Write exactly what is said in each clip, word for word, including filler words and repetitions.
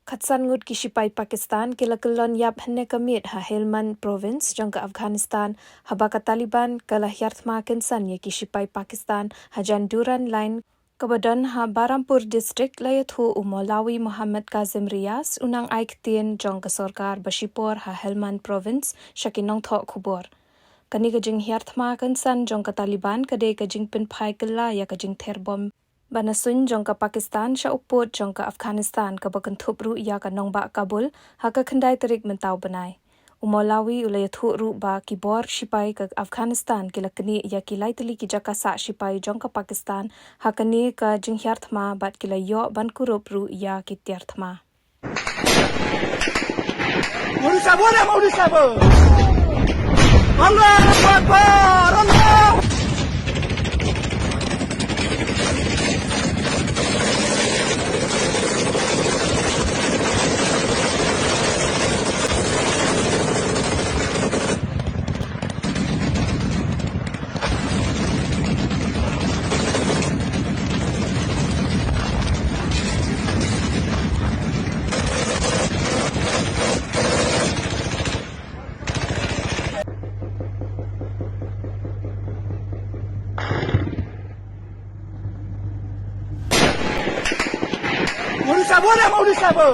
Khatsan ngut ki shipai Pakistan ki la kyllon ïap hynne ka miet ha Helmand Province jong ka Afghanistan, haba ka Taliban ka la hiar thma kynsan ïa ki shipai Pakistan hajan Durand Line kaba don ha Bahrampur District. La ïathuh u Maulawi Muhammad Kazim Riaz, u nang ai ktien jong ka sorkar ba shipor ha Helmand Province, sha ki nongthoh khubor. Kane ka jinghiar thma kynsan jong ka Taliban ka dei ka jingpynphai kylla ïa ka jingther bom ba na suiñ jong ka Pakistan sha u pud jong ka Afghanistan, kaba kynthup ruh ïa ka nongbah Kabul ha ka khyndai tarik mynta u bnai. U Maulawi u la ïathuh ruh ba ki bor shipai ka Afghanistan ki la knieh ïa ki lai tylli ki jaka sah shipai jong ka Pakistan ha kane ka jinghiar thma bad ki la ïoh ban kurup ruh ïa ki tiar thma. Modi sabo na, Modi sabo. Allahu Akbar, Allah. Modi sabo na, Modi sabo.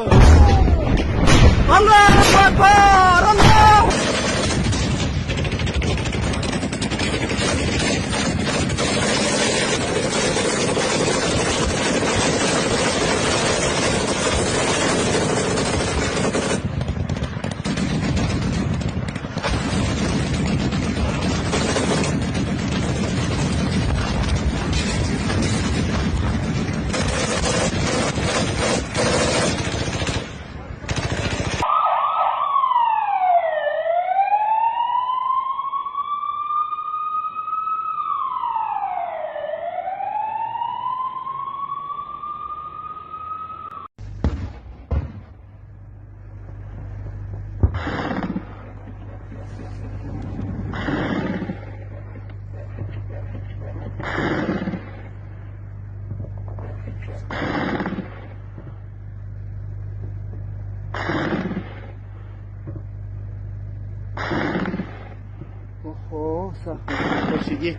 Allahu Akbar, Allah. Oho, sa, sa, sige.